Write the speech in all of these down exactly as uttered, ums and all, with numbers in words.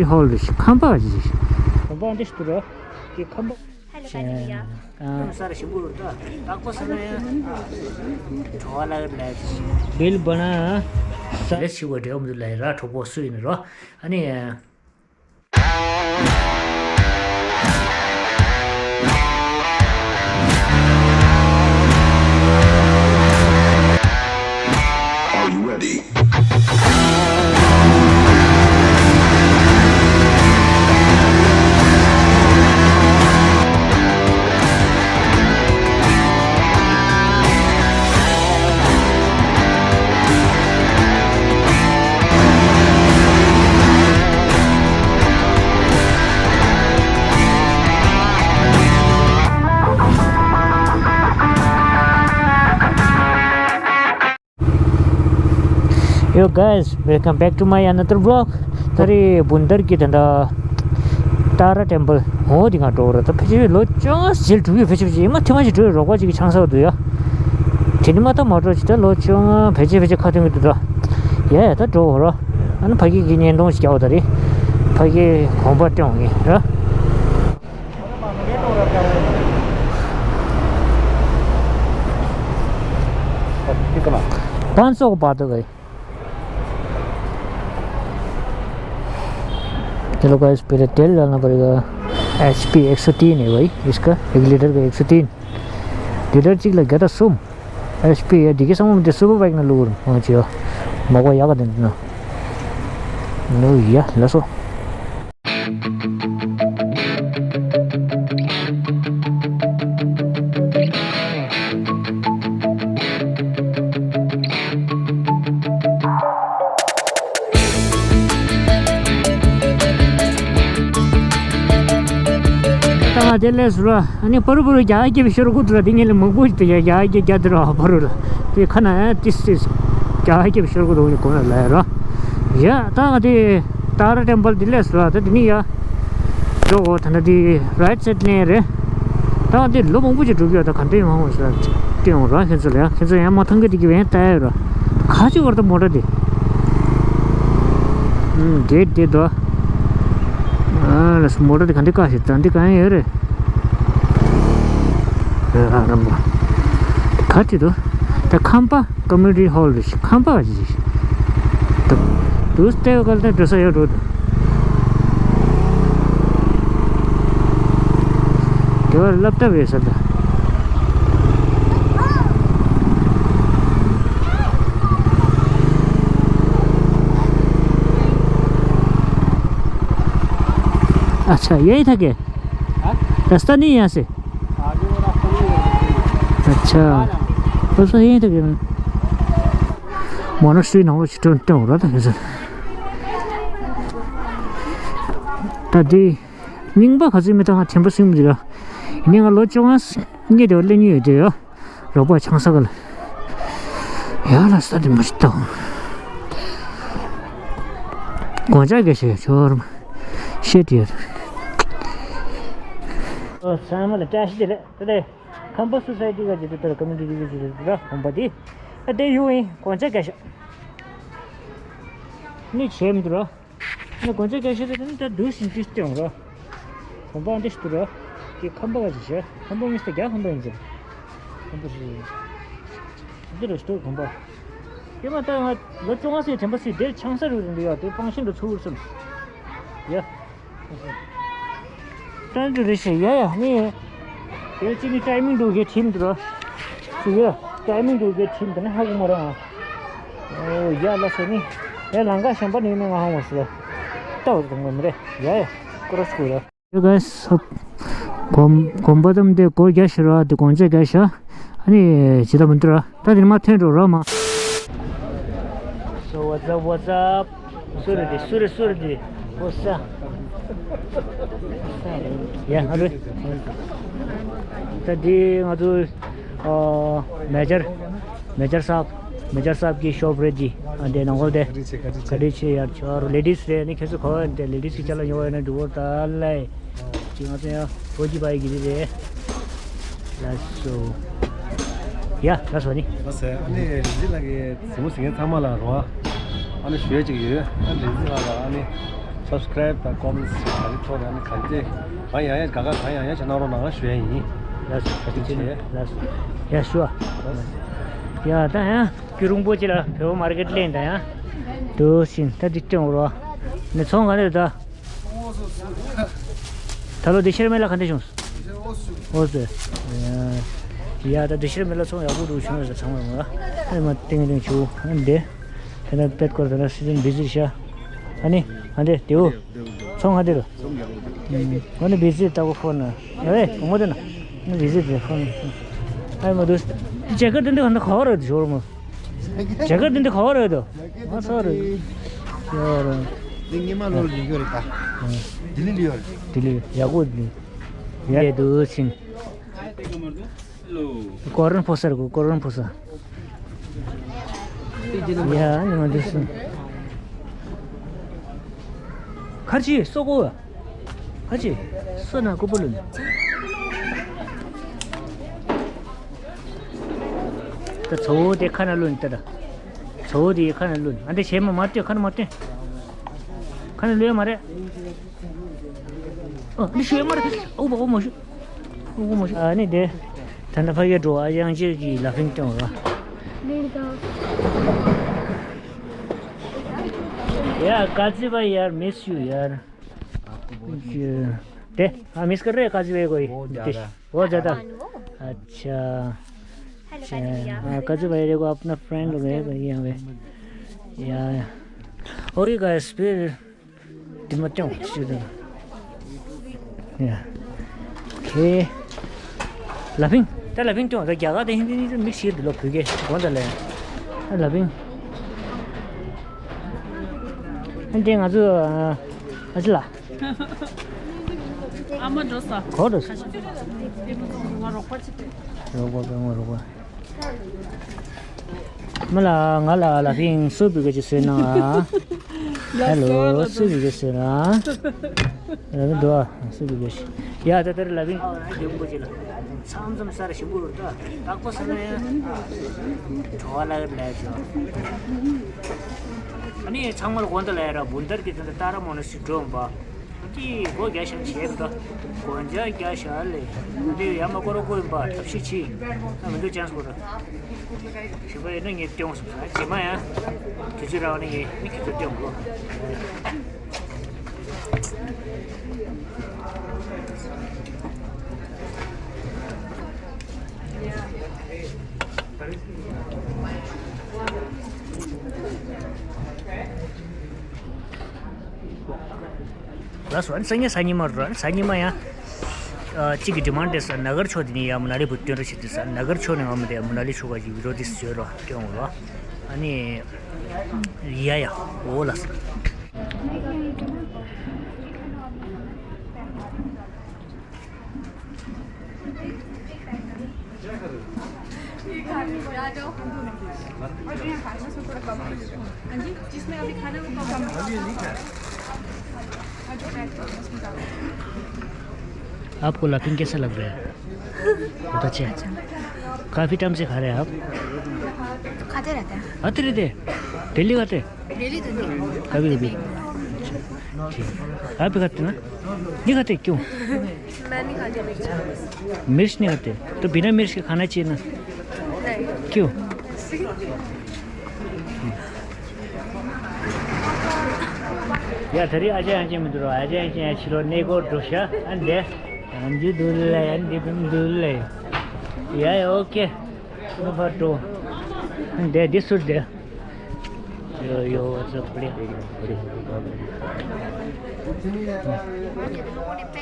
ཧོལ་རེད་ཤག་ཁམས་པ་ཞིག་རེད་ཤག་ཁམས་པ་འདི་ཞིག་ཏུ་ར། དེ་ཁམས་པ། ཧ་ལས་པ་འདི་ཡ། ཨ། སར་ཞིམ་པོ་རེད་ད། ད་ཁོ་ས་ན་ཡ། བྲོ་བ་ལ་ཡོད་ལ་ཡ། བིལ་བ་ན། ལས་ཤིག་བ་འབྲེལ་བ་མི་འདུག་ལ་ཡ་ར་གྲོགས་པོ་སུ་ཡིན་རོ། ཨ་ནི། Are you ready? Yo guys, welcome back to my another vlog. ད་རེས་བུན་དར་གྱི་དེ་འདྲ་ཏཱ་ར་ཊེམ་པལ་འོ་དེ་ང་འགྲོ་ར། ད་ཕལ་ཆེར་ལོ་བཅོ་ལྔ་ཟིལ་འགྲུབ་ཡོད། ཕལ་ཆེར་ཕལ་ཆེར་ཡིན་མ་ཐེངས་མ་ཞིག་འགྲོ་ཡོད། རོགས་པ་ཅིག་གི་ཆང་ས་འདུག་ཡ། དེ་ནི་མ་ད་མ་འགྲོ་ཅི་ད་ལོ་བཅོ་ལྔ་ཕལ་ཆེར་ཕལ་ཆེར་ཁ་ཐོན་གི་འདུག་ད། ཡ་ཡ་ད་འགྲོ་འོ་ར། ཨ་ནི་ཕ་གི་གི་བརྙན་ཐུང་ཞིག་རྒྱག་འོ་ད་རེས། ཕ་གི་གོམ་པ་སྟོན་འོ་ངས་ར། पाँच सौ को पार तो गए। चलो गाइस, पहले तेल डालना पड़ेगा। एचपी एक सौ तीन है भाई, इसका एक लीटर का एक सौ तीन। लीटर चिक लग गया था सुम। एचपी है, देखिए समूह में सुपर बाइक ना लूर। हाँ जी, मगवा यागा दिन ना। नो या लसो। ད་ང་དེ་ལས་སུ་ར། ཨ་ནི་པ་རུ་པ་རུ་རྒྱ་སྐྱེད་པའི་ཤོར་གུ་དུ་ར། དེ་ངས་ལ་མང་པོ་ཞིག་ཏུ་རྒྱ་སྐྱེད་རྒྱ་དུ་ར་པ་རུ་ར། དེ་ཁ་ན་ཨ་ཏིས་ཏིས་རྒྱ་སྐྱེད་པའི་ཤོར་གུ་དུ་ངས་གོ་ན་ལ་ཡ་ར། ཡ་ད་ང་དེ་ཏཱ་ར་ཊེམ་པལ་དེ་ལས་སུ་ར། ད་དེ་ནི་ཡ་འགྲོ་གོ་ད་ན་དེ་རའིཊ་སེད་ལེན་རེད། ད་འདི་ལོ་མང་པོ་ཅིག་འགྲོ་གི་ཡོད། ད་ག་འདྲ་ཡོང་ཧང་ཟེར་སྟོན་འོང་ར། ཁྱེད་ཚོ་ལ་ཡང་ཁྱེད་ཚོ་ཡང་མ་མཐོང་གི་འདི་གི་བན་ལྟ་ཡ་ཡོད་ར། ག་ཅིག་བར་དུ་མོ་ཊ་འདི། ཨུམ་འདི་འདི་དོ། ཨ་ལ་སུ་མོ་ཊ་འདི་ག་འདི་བཀག་ཞིག་ད་འདི་ག་ཡང་ཡོད་རེད། ཨ་རམ་པ། ག་ཅིག་དོ། ད་ཁམས་པ་ཀོ་མིའུ་ནི་ཊི་ཧོལ་རེད། ཁམས་པ་ཅིག་དུ་སྟེ་གལ་ཏེ་འགྲོ་ས་ཡོད་འགྲོ་དུ། དེ་བར་སློབ་གྲྭ་བས་ས་ད། अच्छा, यही था क्या? हाँ? रास्ता नहीं है यहाँ से? आगे वो रास्ता नहीं है। अच्छा। तो सर यहीं तक है। मोनास्ट्री नाम से टोन टोन रहा था सर। ད་དེ་རྙིང་པ་ག་ཚོད་མེད་ད་ང་དྲན་པ་སེམས་འདི་ར། ཡིན་ནའི་ང་ལོ་བཅོ་ལྔ་སྙེད་དེ་བ་སླེབས་མྱོང་ཡོད་དེ་ཡ། རོགས་པ་ཆང་ས་ག་ལ། ཡ་ལ་ས་དེ་མ་ཤི་ཏོ། དགོང་ཇ་རྒྱག་ཤེས་ཆོར་མ། ཤེས་དེ་ཡ། ཨོ་ཚང་མ་ལ་བཀྲ་ཤིས་བདེ་ལེགས། དེ་ལས་ཁམས་པ་སོ་སའི་ཊི་ག་ཇི་ཏི་ཏར་ཀོ་མི་ཊི་ཊི་ཝི་ཇི་ཏི་ཏར་ཁམས་པ་དེ། ཨ་དེ་ཡུ་ཨིན་དགོང་ཇ་རྒྱག་ཤོག་ནི་བྱེད་མི་འདུག་ར། ནི་དགོང་ཇ་རྒྱག་ཤོག་དེ་ནི་ད་འདུག་སེ་འདུག་སེ་ཡོང་ར། གོམ་པ་འདི་ཞིག་ཏུ་ར། དེ་ཁམས་པ་ག་ཅིག་བྱས། ཁམས་པ་མི་སྟེ་རྒྱ་ཁམས་པ་ཡིན་ཟེར། ཁམས་པ་ཞིག་འདི་ར་ཞིག་ཏུ་གོམ་པ། དེ་མ་ད་ང་ལོ་བཅོ་ལྔ་ཚེ་དྲན་པ་སྲིད་དེར་ཆང་ས་རུ་རིན་འདུག་ཡ། དེ་པང་ཤིན་ཏུ་ཚུར་སོང་། ཡ། ཏན་ཏན་རེད་ཤག་ཡ་ཡ་ནི། དེ་ཅི་ནི་ཊའི་མིང་འདུག་གེ་ཁྲིམས་འདུག་ར། ཅི་ཡ། ཊའི་མིང་འདུག་གེ་ཁྲིམས་འདུག་ན་ཧ་གོ་མ་ར། ཨོ་ཡ་ལ་སོ་ནི། ཡ་ལང་ཀ་ཤམ་པ་ནི་ནི་ང་ཧ་མ་སི་ལ། ཏའོ་དང་མ་མི་རེད་ཡ་ཡ། ཀོ་ར་སྐུ་ར། ཡ་ག་སོ། གོམ་གོམ་པ་དམ་དེ་གོ་རྒྱ་ཤི་ར་དེ་གོང་ཆེ་རྒྱ་ཤ། ཨ་ནི་ཇི་ལྟ་མི་འདུག་ར། ད་དེ་མ་ཐོན་འགྲོ་རོགས་མ། So what's up, what's up? སུ་རེད་དེ། སུ་རེད། སུ་རེད་དེ། ཨོ་ས། ཡ་ཨ་རེད། ད་དེ་ང་ཚོ་ཨ་མེ་ཇར་མེ་ཇར་སབ་མེ་ཇར་སབ་ཀྱི་ཤོབ་རེད་དེ། ཨ་དེ་ནང་ཁོལ་དེ། བཀའ་དྲིན་ཆེ་བཀའ་དྲིན་ཆེ། ཡར་ཆོར་ལེ་ཌིས་རེད། ནི་ཁྱེད་ཚོ་ག་བ་དེ་ལེ་ཌིས་ཀྱི་ཅ་ལག་ཉོ་བ་ཡིན་ན་འགྲོ་བོ་ད་ལ། ཅི་ང་ཚོ་ཡང་ཕོ་ཇི་པའི་གི་རེད། ལགས་སོ། ཡ་ལགས་སོ་ནི། ལགས་སོ། ཨ་ནི་རིག་འཛིན་ལགས་ཀྱི་གཟིགས་མོ་གཟིགས་མཁན་ཚང་མ་ལ་རོགས། ཨ་ནི་ཞུ་ཡ་ཅིག་ཡོད། ཨ་ནི་རིག་འཛིན་ལགས་ལ་ཨ་ནི་ Subscribe་དང་comments་ག་རེ་ཐོག་ནས་ནི་ག་རེ་གང་ཡང་ཡང་དགའ་དགའ་གང་ཡང་ཡང་བྱས་གནང་རོགས་གནང་ཞུ་ཡ་ཡིན། ལགས་སོ། བཀའ་དྲིན་ཆེ། ལགས་སོ། ཡ་ཞུ་བ། ཡ་ད་ཡང་སྐྱུ་རུང་པོ་ཅི་ལ་བོད་པ་མར་ཀེཊ་ལེན་ད་ཡང་། དུ་ཕྱིན་ད་འདི་སྟོན་རོགས། ནི་ཚོང་ག་ནས་ད། ད་ལོ་འདི་ཤེར་མེ་ལ་ག་འདྲ་བྱུང་། ཨོ་ཙེ། ཡ་ད་འདི་ཤེར་མེ་ལ་ཚོང་ཡག་པོ་འདུག་བྱུང་ཡོད་ཚང་མ་ཨེ་མ་ཏིང་ཏིང་བྱུང་ཨ་འདི། ད་ལྟ་པད་སྐོར་ད་ལྟ་སི་ཛན་བི་ཛི་ཤ། ཨ་ནི། ཨ་འདི་དེའུ། ཚོང་ཨ་འདི་རུ། ཨ་ནི་བི་ཛི་ལྟ་བུ་ཕོན་ན། ཨེ་གོང་མོ་དེ་ན། ཨ་ནི་བི་ཛི་དེ་ཕོན། ཨ་མ་དུ། ཇེ་ཀར་དེ་འདི་ག་འདི་ག་བ་རེད་ཞོར་མོ། ཇེ་ཀར་དེ་འདི་ག་བ་རེད་དོ། ང་ཚོ་རེད། ཡོ་རེད། འདི་ཉི་མ་ལོར་ཡིན་གྱི་རེད་ད། ལྡི་ལི་ལ་ཡོད་རེད། ལྡི་ལི་ཡག་པོ་འདི། ཡ་དུ་ཕྱིན། ཀོ་རོན་ཕོ་སར་གོ་ཀོ་རོན་ཕོ་སར། ཡ་ནི་མ་འདུག་སུ། ཁར་ཅི་སོ་གོ། ཁར་ཅི་སོ་ན་ཀོ་པོ་ལུན། ད་ཚོ་བོ་དེ་ཁ་ན་ལུན་ད་ད། ཚོ་བོ་དེ་ཁ་ན་ལུན་ཨ་འདི་བྱེད་མ་མ་སྟོན་ཁ་ན་མ་སྟོན། ཁ་ན་ལུན་ཡ་མ་རེད། ཨོ་ལི་ཤོད་མ་རེད། ཨོ་བ་ཨོ་མ་ཤོད། ཨོ་བ་མ་ཤོད། ཨ་ནི་དེ། ད་ནི་ཕ་གིར་འགྲོ་བ་ཡང་ཅིག་གི་ལ་ཕིང་སྟོན་ར། ཡ་ཀ་ཙི་བ་ཡར་མིས་ཡུ་ཡར། དེ་ཨ་མིས་ཀར་རེ་ཀ་ཙི་བའི་གོ་ཡི། ཨོ་ཛ་ད། ཨ་ཆ། ཀ་ཙི་བ་ཡར་གོ་ཨཔ་ན་ཕྲེན་ལ་བའི་གོ་ཡི་ཡང་བའི། ཡ། ཨོ་ཡི་ག་སྤེར། དེ་མ་སྟོན་ཞུ་དང་། ཡ། ཁེ། ལ་ཕིང་། ད་ལ་ཕིང་སྟོན་ད་རྒྱ་གར་དང་ཧིན་དི་གཉིས་ཀྱི་མིག་ཤེས་འདུག་ལོ་བོད་སྐད་དགོངས་དག་ལས། ད་ལ་ཕིང་། ཨ་འདྲེ་ང་ཚོ་ཨ་ཅི་ལ། ཨ་མ་འགྲོ་ས། གོ་འགྲོ་ས། ང་རོགས་པ་ཅིག་རོགས་པ་པས་ང་རོགས་པ། མ་ལ་ང་ལ་ལ་ཕིང་སུ་བི་ག་ཅི་སེ་ན། ཧེ་ལོ་སུ་བི་ག་སེ་ན། ར་མི་འདུག་ཨ་སུ་བི་ག་ཤི། ཡ་ད་ལྟར་ལ་ཕིང་། ཨ་ར་འདི་མགོ་ཅི་ལ། ཚང་འཛོམས་སར་ཞིམ་པོ་རུ་ད་བདག་པོ་ས་ན་ཡ། བྲོ་བ་ལ་ལ་ཅོ། ཨ་ནི་ཚང་མར་དགོངས་དག་ལ་ཡ་ར་བུན་དར་གྱི་དོན་དུ་ཏཱ་ར་མོ་ན་ཞིག་འགྲོ་འོང་པ། ཀྱི་སྒོ་རྒྱག་ཤག་བྱས་པ་དང་། སྒོ་ལྕགས་རྒྱག་ཤག་ལས། འདི་ཡར་མར་སྐོར་ར་སྐོར་ཡིན་པ་ཐབས་ཤེས་བྱེད། ཨ་མི་འདུག་ཅན་སྐོར་ར། ཞིག་པ་ཡིན་ན་ངས་སྟོན་སོང་ས་རྗེས་མ་ཡང་། དུས་ཚོད་རག་ན་ངས་ནི་ཁྱེད་ཚོ་སྟོན་དགོས། ལགས་སོ། ཨ་ནི་སང་ཉིན་གཟའ་ཉི་མ་རུ་ཨ་ནི་གཟའ་ཉི་མ་ཡང་། ཨ་གཅིག་གི་ཌི་མཱན་ཌི་དེ་ས་ན་གར་ཕྱོགས་དེ་ནས་ཡང་མ་ན་ལི་བུ་སྟོན་རོགས་བྱེད་དེ་ས་ན་གར་ཕྱོགས་ནས་ཨ་མ་དེ་མ་ན་ལི་ཕྱོགས་ག་ཅིག་བི་ཌི་ཡོ་དེ་བཟོས་རོགས་སྟོན་འོང་རོགས། ཨ་ནི། ཡ་ཡ་འོ་ལགས་སོ། आपको लाफिंग कैसा लग रहा है? बहुत अच्छा है। काफ़ी टाइम से खा रहे हैं आप? खाते रहते हैं। खाते रहते हैं? डेली खाते हैं? डेली तो नहीं। कभी कभी। अच्छा, ठीक है। आप भी खाते ना? नहीं खाते क्यों? मैं नहीं खाती मिर्च। मिर्च नहीं खाते? तो बिना मिर्च के खाना चाहिए ना। नहीं। क्यों? ཡ་ད་རེས་ཨ་ཅེ་ཨ་ཅེ་མི་འདུག་ཨ་ཅེ་ཨ་ཅེ་ཡ་ཕྱི་ལོགས་གནས་སྐོར་འགྲོ་ཤག་ཨ་འདི། ཨ་འདི་འདུག་ལེ་ཨ་འདི་བིམ་འདུག་ལེ། ཡ་ཡ་ཨོ་ཀེ། ནུ་ཕར་འགྲོ། ཨ་འདི་འདི་སུར་འདི། ཡོ་ཡོ་ཝ་ཛབ་པི་ལི།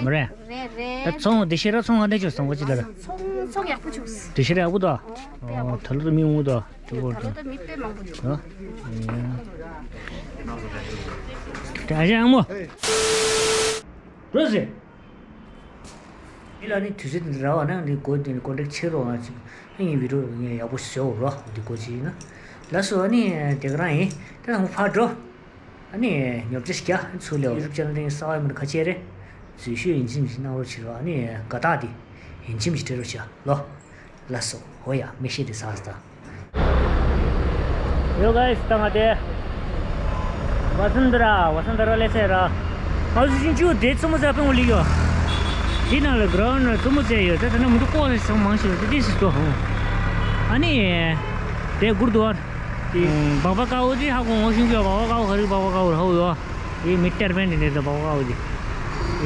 མ་རེད། རེད་རེད། ད་ཚོང་འདི་ཤེས་ར་ཚོང་ཨ་འདི་ཅོ་སོང་གོ་ཅི་ལ་ར། ཚོང་ཚོང་ཡག་པོ་བྱུང་། འདི་ཤེས་ར་ཡག་པོ་འདུག་ཨ། ད་ལོ་ད་མི་འོང་འདུག་ཨ། དེ་བོར་དུ། ད་ལྟ་མི་དཔེ་མང་པོ་འདུག་ཨ། དེ་ཨ་ཞང་མོ། རོ་ཟེ། མི་ལ་ནི་དུས་ཚོད་འདི་ར་བ་ན་ནི་གོ་དེ་ནི་ཀོན་ཊེག་ཆེ་རོགས་ང་ཅིག་ཨ་ནི་བི་ཌི་ཡོ་ངས་ཡག་པོ་བཟོ་རོགས་འདི་གོ་ཅིག་ཡིན་ན། ལགས་སོ་ཨ་ནི་དེ་ག་རང་ཡིན་ད་ང་ཕར་འགྲོ། ཨ་ནི་ཉོབ་ཅིག་རྒྱ་ཚུར་ལེའོ་ཡུ་ཊུབ་ཅེ་ནལ་དེ་གསར་པ་ཡིན་པ་ཁ་ཆེ་རེད། འཛུལ་ཞུགས་ཡིན་གཅིག་མིན་གཅིག་གནང་རོགས་བྱེད་རོགས་ཨ་ནི་དགའ་རྟགས་དེ་ཡིན་གཅིག་མིན་གཅིག་སྤྲད་རོགས་བྱེད་ལོ། ལགས་སོ། ཧོ་ཡ་མིག་ཤེལ་དེ་ཟ་ཟ། ཡོ་གཱའིས་ད་ང་དེ། ཝ་སན་དྷ་ར་ཝ་སན་དྷ་ར་ལེ་ཚེ་ར། ཨ་ཟུ་ཤིང་ཆུ་དེ་རྩུབ་མོ་ཙེ་ཕན་འོ་ལི་ཡོད། དེ་ནང་ལ་གྷ་རའུན་ཌ་རྩུབ་མོ་ཙེ་ཡོད། ད་ད་ན་མུ་ཏུ་ཀོ་ལ་སང་མང་ཤོས་དེ་དེ་སི་ཏོ་ཧོ། ཨ་ནི་དེ་གུར་དུ་ཨར་དེ་སྦག་སྦག་ཀ་བོ་དེ་ཧ་གོ་ངོ་ཤིང་ཆུ་སྦག་སྦག་ཀ་བོ་ཧ་རི་སྦག་སྦག་ཀ་བོ་ཧ་གོ་ཡོད། དེ་མི་ཏེར་པན་དེ་ནས་ད་སྦག་སྦག་ཀ་བོ་དེ།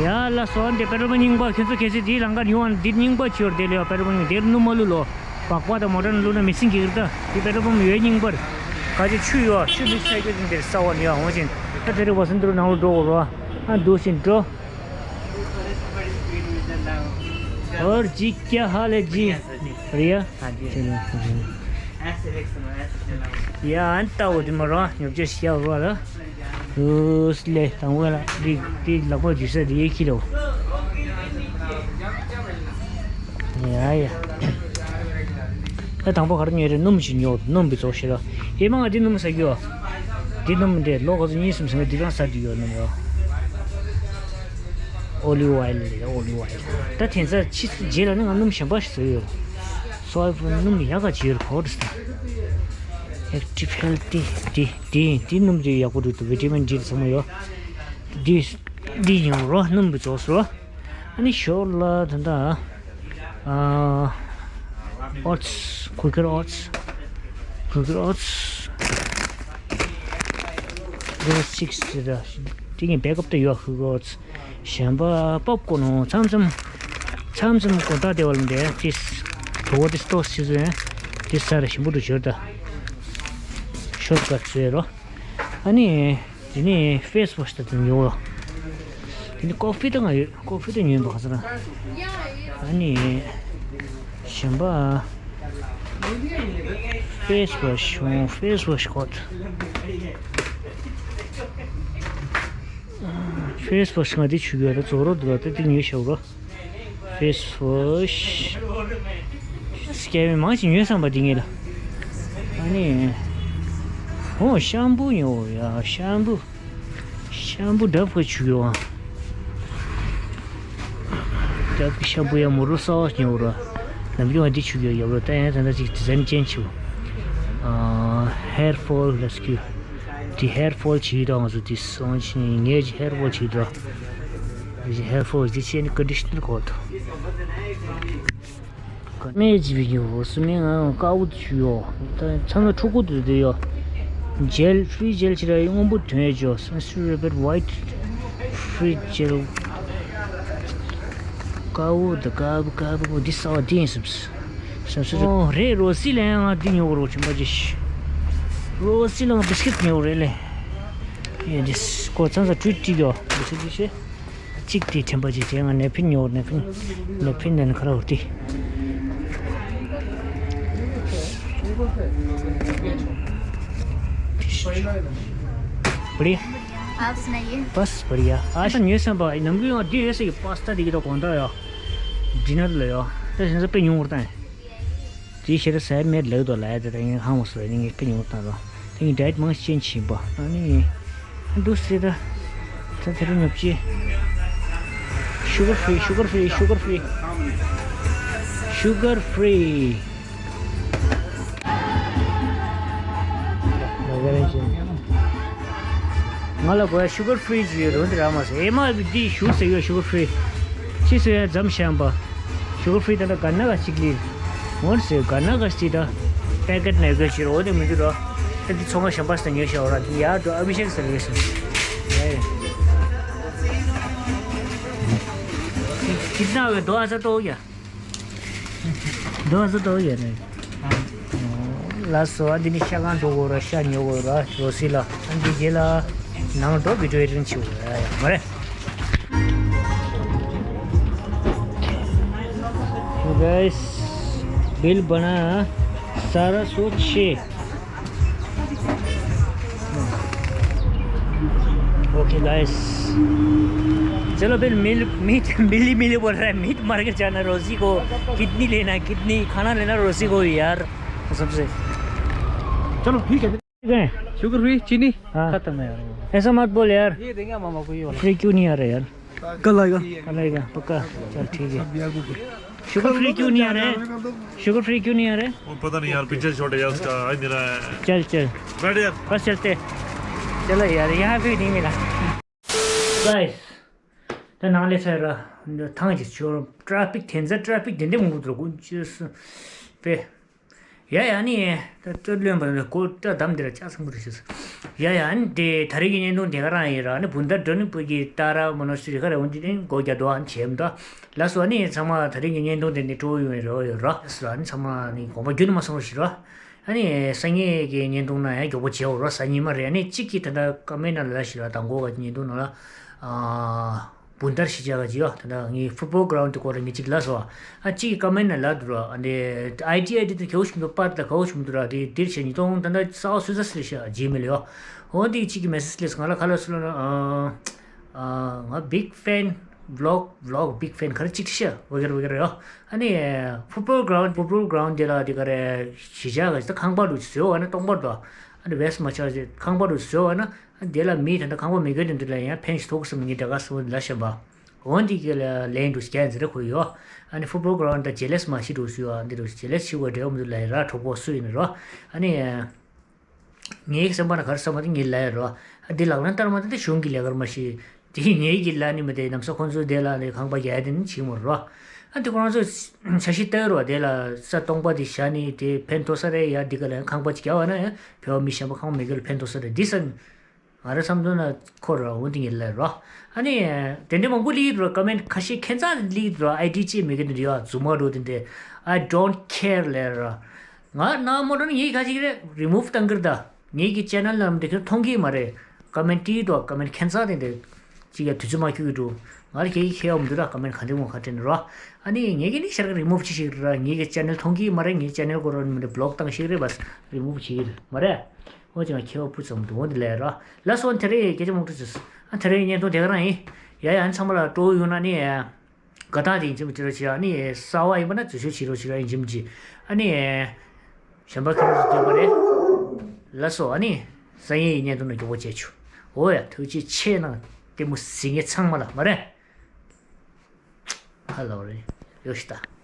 ཡ་ལ་སོ་འདི་པེ་ཏྲོལ་པམ་རྙིང་པ་ཁྱོད་ཚོ་གལ་སྲིད་དེའི་ལམ་ཁར་ཡོང་བ་འདི་རྙིང་པ་ཆེ་བར་དེ་ལ་ཡོད། པེ་ཏྲོལ་པམ་རྙིང་དེར་སྣུམ་མ་བླུགས་ལོ། སྦག་སྦག་དང་མོ་ཊར་ནང་བླུགས་ན་མི་སྲིད་ཀྱི་རེད། ད་དེ་པེ་ཏྲོལ་པམ་ཡོད་རྙིང་པར་ག་ཅི་ཆུ་ཡོད་ཆུ་མིག་སའི་ཀལ་དེ་འདིར་ས་བ་ནས་ཡོད་འོང་ཞིང་ད་དེ་རེ་བ་སེ་འདི་རུ་ནང་ལ་འགྲོ་དགོས་རོ། ཨ་འདུག་སེ་འགྲོ། और जी क्या हाल है जी? बढ़िया। हाँ जी। चलो। ཡ་ཨན་ཏའོ་དེ་མ་རོ་ཉོབ་ཅེས་ཤི་ཡ་རོ་ལ། ཨུས་ལེ་དང་བོ་ལ་དེ་དེ་ལག་པ་འཇུ་ས་དེ་ཡེ་ཁྱི་རོ། ཡ་ཡ། ད་དང་པོ་ག་རེ་ཉོས་རེད། སྣུམ་ཞིག་ཉོ། སྣུམ་པའི་ཚོགས་ཤིག་ར། ཨེ་མ་ང་དེ་སྣུམ་ཟ་རྒྱུ་ཡོད། དེ་སྣུམ་དེ་ལོ་ག་ཚོད་གཉིས་གསུམ་ཟིན་ན་དེ་རང་ཟ་རྒྱུ་ཡོད་སྣུམ་ཡོད། ཨོ་ལིབ་ཨོ་ཡལ་རེད། ཨོ་ལིབ་ཨོ་ཡལ། ད་དེང་སང་ཕྱི་རྗེས་ལ་ནི་ང་སྣུམ་གཞན་པ་ཞིག་ཟ་ཡོད། སོ་ཡ་སྣུམ་ཡག་ག་བྱེད་ཡོད་གོ་རེ་ཟ། ཨེག་ཊིབ་ཧེལ་ཐི་དེ་དེ་དེ་སྣུམ་དེ་ཡག་པོ་འདུག་ཏུ་བི་ཊ་མིན་ཌི་ཚང་མ་ཡོད། དེ་དེ་ཡོང་རོགས་སྣུམ་པའི་ཚོགས་སུ། ཨ་ནི་ཞོར་ལ་ད་ལྟ་ཨ་ཨོ་ཊི་སི། ཀུ་ཀར་ཨོ་ཊི་སི། ཀུ་ཀར་ཨོ་ཊི་སི། ཛི་རོ་སིག་སི་དེ་ངས་བེག་ཨབ་ཏུ་ཡོད། ཀུ་ཀར་ཨོ་ཊི་སི། གཞན་པ་པོབ་ཀོར་ནང་མཚམས་མཚམས་མཚམས་མཚམས་དགོང་དག་དེ་བ་ལ་འདྲ་ཏིས་དོ་བོ་ཏིས་ཏོ་སི་ཟེར་ཏིས་ས་ར་ཞིམ་པོ་འདུག་ཞོར་ད་ཤོར་ཀ་ཟེར་རོ། ཨ་ནི། དེ་ནས་ཕེ་སི་ཝོ་ཤི་ད་དུང་ཉོ། དེ་ནས་ཀོ་ཕི་ད་ང་ཡོད། ཀོ་ཕི་ད་ཉོས་འདུག་ག་ས་ར། ཨ་ནི་གཞན་པ་ཕེ་སི་ཝོ་ཤི་ཤོང་། ཕེ་སི་ཝོ་ཤི་ཁོ་ད་ཕེ་སི་ཝོ་ཤི་ང་དེ་ཆུ་གི་ཡོད། ད་ཛོ་རོ་འདུག་ད་དེ་ཉོས་ཤོག་རོ། ཕེ་སི་ཝོ་ཤི། སྐྱེ་བའི་མང་ཞིག་ཉོས་བསམ་པ་འདི་ངེད་ལ། ཨ་ནི། ཨོ་ཤམ་པུ་ཉོ་ཡ། ཤམ་པུ། ཤམ་པུ་ཌབ་གི་ཆུ་ཡོ། ཌབ་གི་ཤམ་པུ་ཡ་མོ་རུ་སོ་ཉོ་ར། ལམ་རྒྱུ་བ་འདི་ཆུ་ཡོ་ཡོ་ར། ད་ཡང་ད་ད་ཅིག་ཌི་ཛའིན་ཅན་ཆུ། ཨ་ཧེར་ཕོལ་རེ་སི་ཀིའུ། འདི་ཧེར་ཕོལ་བྱེད་དང་ང་ཚོ་འདི་སོང་ཕྱིན་ངས་ཀྱི་ཧེར་ཕོལ་བྱེད་དང་། ཧེར་ཕོལ་འདི་ཆེ་ནི་ཀོན་ཌི་ཤི་ནར་གོ་ཐོ། སྨན་བྱེད་པའི་ཉོ་སུ་མེད། ང་དཀར་པོ་དེ་ཞུ་ཡོ། ད་ཚང་མ་ཕྲུ་གུ་དེ་དེ་ཡོ། ཇེལ་ཕི་རི་ཇེལ་ཕྱི་ར་སྔོན་པོ་དོན་ཡོད་ཅོ། སན་སི་རེ་བེར་ཝའིཊ་ཕི་རི་ཇེལ། དཀར་པོ་དེ་དཀར་པོ་དཀར་པོ་འདི་གསར་པ་འདི་ཡིན་བསམ། སན་སི་རེ། ཨོ་རེད། རོ་སི་ལ་ཡང་ང་འདི་ཉོ་གི་རོ་ཆེན་པོ་ཅི། རོ་སི་ལ་ང་བི་སི་ཀིཊ་ཉོ་གི་རེད་ལེ། ཡེ་འདི་ཁོ་ཚང་ས་ཊྲིཊ་ཅིག་ཡོ། བི་སི་ཀིཊ་ཅིག་ཤེ། གཅིག་དེ་དྲན་པ་གཅིག་བྱས། ང་ནེ་ཕིན་ཉོ། ནེ་ཕིན། ནེ་ཕིན་ལེན་ཁ་ར་འོ་དེ། बढ़िया। आप सुनाइए। बस बढ़िया। आज ཉོས་བསམ་པ་ནམ་རྒྱུན་ཡང་འདི་ཡོད་ས་ཡི་པ་སི་ཏ་དེ་གི་ད་གོང་ད་ཡོ། ཌི་ནར་ལ་ཡོ། ད་ཞིང་ས་དཔེ་ཉུང་བར་བཏང་། དེའི་ཕྱིར་ཟས་མེད་ལེགས་དོ་ལ་ཡ་དེ་ད་ངས་ཧང་བ་སོ་ནི་ངས་ཀི་ཉུང་བཏང་རོགས། དེ་ངས་ཌའེ་ཊི་མང་ཤེས་ཆེན་བྱིན་པ་ཨ་ནི། འདུག་སེ་ད། ད་དེ་རུ་ཉོབ་ཅི། ཤུ་གར་ཕི་རི། ཤུ་གར་ཕི་རི། ཤུ་གར་ཕི་རི། ཤུ་གར་ཕི་རི། ང་ལ་གོ་ཡ་ཤུ་གར་ཕི་རི་ཅིག་ཡོད་རུང་དེ་རག་མ་སོང་། ཨེ་མ་བི་འདི་ཞུ་ཟེར་ཡོད། ཤུ་གར་ཕི་རི་ཅི་ཟེར་ཡ་འཛམ་ཤམ་པ། ཤུ་གར་ཕི་རི་ད་ལྟ་ག་ན་ག་ཅིག་ལི་ངོར་ཟེར་ག་ན་ག་ཅིག་ད་པེ་ཀེ་ཊི་ནས་གོ་ཅི་རོ་དེ་མི་འདུག་རོ། ད་འདི་ཚོང་ཁང་གཞན་པ་ཟེར་ཉོས་ཤག་ར། འདི་ཡར་འགྲོ་ཨ་བི་ཤེག་ཟེར་ཡོད་ཟེར། ཡ་ཡ། कितना हो गया? दो हज़ार तो हो गया। दो हज़ार तो हो गया नहीं। ལགས་སོ། ཨ་འདི་ནི་ཤ་ཁང་འགྲོ་དགོས་ར། ཤ་ཉོ་དགོས་ར། རོ་སི་ལ་ཨ་འདི་རྗེས་ལ་ནང་འགྲོ་བི་ཌི་ཡོ་ཨེ་ཌི་ཊིང་བྱེད་དགོས་ར། ཡ་མ་རེད། So guys, बिल बना सारा सौ छः। ओके गाइस, चलो फिर मिल मीट मिली मिली बोल रहा है। मीट मार्केट जाना, रोजी को किडनी लेना, किडनी खाना लेना रोजी को यार, कसम से। चलो ठीक है। शुगर फ्री चीनी हाँ। खत्म है यार। ऐसा मत बोल यार। ये देंगे मामा को, ये वाला। फ्री क्यों नहीं आ रहा यार? कल आएगा। कल आएगा पक्का। चल ठीक है। शुगर फ्री क्यों नहीं आ रहा है? शुगर फ्री क्यों नहीं आ रहा है? वो पता नहीं यार, पीछे छोड़ यार, उसका आ ही नहीं रहा है। चल चल। बैठ यार। बस चलते। चलो यार, यहाँ भी नहीं मिला। गाइस, ནང་ལས་ཚར་ར་ཐང་ཅིག་ཆོར་ཊ་ཕིག་དེ་ཚ་ཊ་ཕིག་དེ་འདྲ་མང་པོ་འདུག་གོ་ཅེས་པས། ཡ་ཡ་ནི་ད་སྤྲོད་ལོན་པ་གོ་སྤྲོད་དམ་འདིར་ལྕགས་སྲིན་པོ་རེད་ཤེས། ཡ་ཡ་ནི་དེ་ད་རེས་ཀྱི་བརྙན་ཐུང་དེ་ག་རང་ཡིན་ར་ནི་བུན་ད་འགྲོ་ནི་བུ་གི་ཏཱ་ར་མོ་ནོ་སི་རི་ཁ་རེ་འོན་ཏེ་ནི་སྒོ་རྒྱ་དོ་ཨན་བྱེད་མི་འདུག་ལ་སོ་ནི་ཚང་མ་ད་རེས་ཀྱི་བརྙན་ཐུང་དེ་ནི་སྤྲོ་ཡོང་རོ་ཡོད་ར་ལ་སོ་ནི་ཚང་མ་ནི་དགོངས་པ་རྒྱུན་མ་སོང་རོ་ཞིག་ར། ཨ་ནི་སང་ཉིན་གྱི་བརྙན་ཐུང་ནང་ཡང་མགྱོགས་པོ་བྱེད་འོ་རོ། སང་ཉིན་མ་རེད། ཨ་ནི་གཅིག་གིས་ད་ལྟ་ཀ་མེན་ནང་ལ་ཞིག་ལ་དང་གོ་བ་བརྙན་ཐུང་ནང་ལ་ཨ་བུན་ཏར་ཞིག་བྱ་ག་ཅི་ཡོ། ད་ལྟ་ངའི་ཕུཊ་བོལ་གྷ་རའུན་ཌི་སྐོར་ལ་ངས་གཅིག་ལབ་སོང་། ཨ་གཅིག་གིས་ཀ་མེན་ནང་ལབ་འདུག་ར། ཨ་ནི་ཨའི་ཌི་ཨའི་ཌི་དེ་ག་བོ་ཞིག་འདུག་པར་དང་ག་བོ་ཞིག་འདུག་ར། དེ་འདིར་བྱས་ཉིས་སྟོང་ད་ལྟ་ས་འོག་སུད་ས་སི་ལ་ཤ་རྗེས་མི་ལ་ཡོ། འོ་འདི་གཅིག་གིས་མེ་སེ་ཇི་སླེབས་ང་ལ་ག་ལབ་སོང་ལབ་ན་ཨ། ང་big fan vlog vlog big fan ག་རེ་གཅིག་ཤ་བ་གེར་བ་གེར་ཡོ། ཨ་ནི་ཕུཊ་བོལ་གྷ་རའུན་ཌི་ཕུཊ་བོལ་གྷ་རའུན་ཌི་དེ་ལ་དེ་ག་རེ་གཞིས་ཆགས་ག་ཞིག་ད་ཁང་པ་འདུག་བཟོས་བ་ན་སྟོང་པ་འདུག་ཨ་ནི་ཝེ་སི་མ་ཆགས་ཞིག་ཁང་པ་འདུག་བཟོས་བ་ན་ཨ་དེ་ལ་མི་ད་ལྟ་ཁང་པ་མེད་མཁན་དེ་འདུག་ལ་ཡང་ཕན་ཞིག་ཐོགས་སམ་ངས་དྲ་ག་སོང་ལ་བཤད་པ། འོ་འདི་གི་ལ་ལན་འདུག་སྐྱ་འཛི་རེ་ཁོ་ཡོ། ཨ་ནི་ཕུཊ་བོལ་གྷ་རའུན་ཌི་ད་ཇེ་ལེ་སི་མ་ཤི་འདུག་སུ་ཡོ། ཨ་འདི་འདུག་ཇེ་ལེ་སི་ཤི་བ་འབྲེལ་བ་མི་འདུག་ལ་ཡ་ར་གྲོགས་པོ་སུ་ཡིན་རོ། ཨ་ནི། ངའི་བསམ་པ་ན་ག་རེ་བསམ་པ་དེ་ངས་ལབ་ཡ་རོ། ཨ་འདི་ལག་ལེན་བསྟར་མ་དེ་འདི་གཞུང་གི་ལས་ཀར་མ་ཤེས། དེ་ངེད་ཀྱིས་ལབ་ནི་མ་རེད། ནམ་ས་ཁོང་ཚོས་དེ་ལ་ནི་ཁང་པ་རྒྱག་ཡ་དེ་ནི་བྱེད་མ་རོ། ཨ་འདི་ཁོ་རང་ཚོས་འཆར་གཞི་བཏོད་རོ། དེ་ལ་ས་སྟོང་པ་དེ་བཞག་ནི་དེ་ཕན་ཐོགས་ས་རེད་ཡ། འདི་ག་ལ་ཁང་པ་ཅིག་རྒྱག་པ་ན་ཡ་བོད་པ་མི་གཞན་པ་ཁང་པ་མེད་མཁན་ལ་ཕན་ཐོགས་ས་རེད་འདི་ས། ང་རང་བསམ་དོན་ན་ཁོ་ར་འོ་འདི་ངས་ལབ་རོ། ཨ་ནི་དེ་འདྲ་མང་པོ་སླེབས་རོ། ཀ་མེན་ཊི་ཁ་ཤས་ཁྱད་མཚར་སླེབས་རོ། ཨའི་ཌི་ཅིག་མེད་མཁན་དེ་འདྲ་ཡོད། རྫུན་མ་འགྲོ་དེ་འདྲ། I don't care ལབ་རོ། ང་ནང་མོ་འགྲོ་ནི་ངས་ག་ཅིག་རེད་རི་མུབ་བཏང་གིར་ད། ངེད་ཀྱི་ཅེ་ནལ་ནང་དེ་ཁྱོད་མཐོང་གི་མ་རེད། ཀ་མེན་ཊི་ཏི་དོ་ཀ་མེན་ཊི་ཁྱད་མཚར་དེ་འདྲ་ཅིག་ཡ་དུས་ཚོད་མ་འཁྱོལ་གི་འགྲོ། ང་ལ་ཁྱེད་ཀྱི་ཁྱད་ཡོད་མི་འདུག་ར། ཀ་མེན་ཊི་ག་འདྲ་མོ་ག་འདྲ་ནི་རོ། ཨ་ནི་ངེད་ཀྱི་ནི་ཤར་གི་རི་མུབ་ཅི་ཞིག་ར། ངེད་ཀྱི་ཅེ་ནལ་མཐོང་གི་མ་རེད། ངེད་ཅེ་ནལ་སྐོར་ར་མི་འདྲ་བི་ལོག་བཏང་ཞིག་རེད་བ། རི་མུབ་བྱེད་ཀྱི་རེད་མ་རེད། འོ་ཅང་ཁྱེད་པ་བུ་ཙམ་དུ་འོ་འདི་ལས་ར། ལ་སོ་དེ་རེད་སྐད་ཆ་མང་པོ་ཅིག་ཨ་དེ་རེད་བརྙན་ཐུང་དེ་ག་རང་ཡིན། ཡ་ཡ་ཚང་མ་ལ་སྤྲོ་བོ་ཡོང་ན་ནི། དགའ་ཐག་དེ་ཡིན་གཅིག་མ་གཅིག་རོ་བྱེད། ཨ་ནི་གསར་བ་ཡིན་པ་ན་འཛུལ་ཞུགས་བྱེད་རོགས་བྱེད་ར་ཡིན་གཅིག་མ་གཅིག་ཨ་ནི་གཞན་པ་ཁྱོད་རང་ཚོ་འདོད་པ་རེད། ལགས་སོ། ཨ་ནི་སང་ཉིན་ཡི་བརྙན་ཐུང་ནང་མགྱོགས་པོ་མཇལ་ཆུ། འོ་ཡ་ཐུགས་རྗེ་ཆེ་གནང་། ལྟད་མོ་གཟིགས་མཁན་ཚང་མ་ལ་མ་རེད། ཧ་ལོ་རེད། ཡོ་ཤི་ད།